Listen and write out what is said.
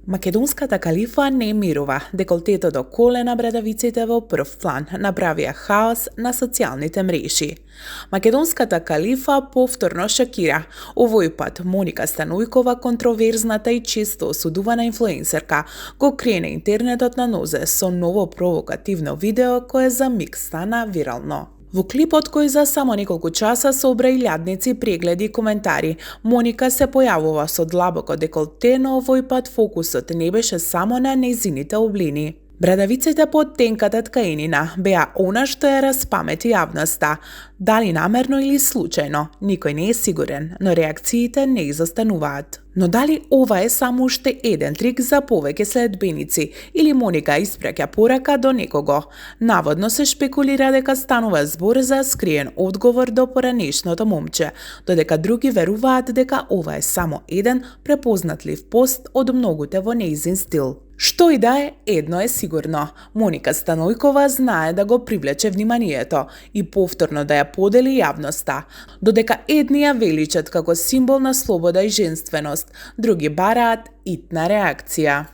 Македонската калифа не мирува. Деколтето до колена, брадавиците во прв план направија хаос на социјалните мрежи. Македонската калифа повторно шокира. Овој пат Моника Станојкова, контроверзната и често осудувана инфлуенсерка, го крене интернетот на нозе со ново провокативно видео кое за миг стана вирално. Во клипот кој за само неколку часа собра илјадници прегледи и коментари, Моника се појавува со длабоко деколте, но овој пат фокусот не беше само на нејзините облини. Брадавиците под тенката ткаенина беа она што ја распамети јавноста. Дали намерно или случајно, никој не е сигурен, но реакциите не изостануваат. Но дали ова е само уште еден трик за повеќе следбеници или Моника испраќа порака до некого? Наводно се шпекулира дека станува збор за скриен одговор до поранешното момче, додека други веруваат дека ова е само еден препознатлив пост од многуте во нејзин стил. Што и да е, едно е сигурно. Моника Станојкова знае да го привлече вниманието и повторно да ја подели јавноста. Додека едни ја величат како символ на слобода и женственост, други бараат итна реакција.